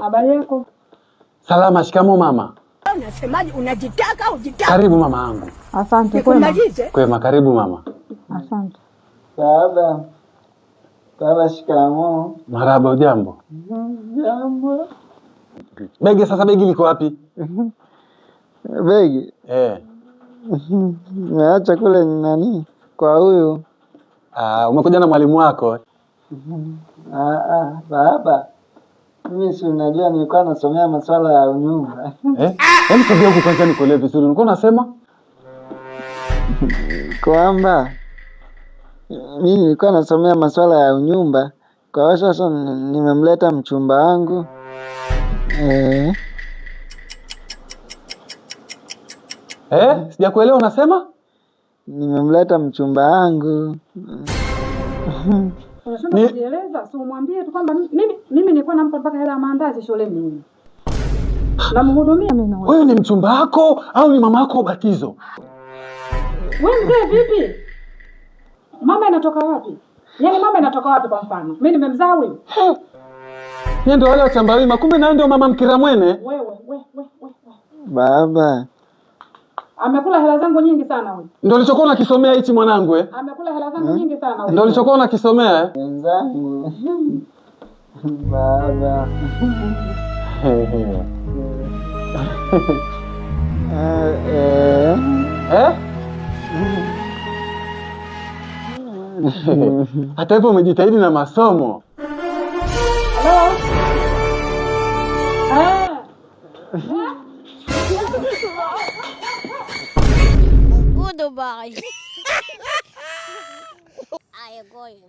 Habari yako? Salama. Shikamoo mama. Unasemaje? Unajitaka ujitaka? Karibu mama yangu. Asante. Kwema? Nikumalize? Kwema, karibu mama. Asante. Baba, baba, shikamoo. Marahaba, ujambo? Jambo. Begi sasa, begi liko wapi? Begi Eh. nimeacha kule nani kwa huyu. Ah, umekuja na mwalimu wako? Ah, ah, baba, mimi si unajua nilikuwa nasomea masuala ya unyumba. Eh? Hebu sogea huku kwanza nikuelewe vizuri. Ulikuwa unasema? Kwamba mimi nilikuwa nasomea masuala ya unyumba, kwa hiyo sasa nimemleta mchumba wangu eh. Eh? Sijakuelewa unasema? Nimemleta mchumba wangu. Unashindwa kujieleza, si umwambie tu kwamba mimi nilikuwa nampa mpaka hela ya maandazi shuleni huyu. Namhudumia mimi huyu. Huyu ni mchumba wako au ni mama yako ubatizo? Wewe mzee vipi? Mama inatoka wapi? Yaani mama inatoka wapi kwa mfano? Mimi nimemzaa huyu. Nyie ndio wale wachamba wima, kumbe nawe ndio mama mkiramwene. Wewe we we we. Baba, Amekula hela zangu nyingi sana huyu. Ndio ulichokuwa unakisomea hichi mwanangu eh? Amekula hela zangu nyingi sana huyu. Ndio ulichokuwa unakisomea eh? wenzangu. Baba. Eh, eh. Eh? Hata hivyo umejitahidi na masomo. Hello? Ah. Goodbye. I am going.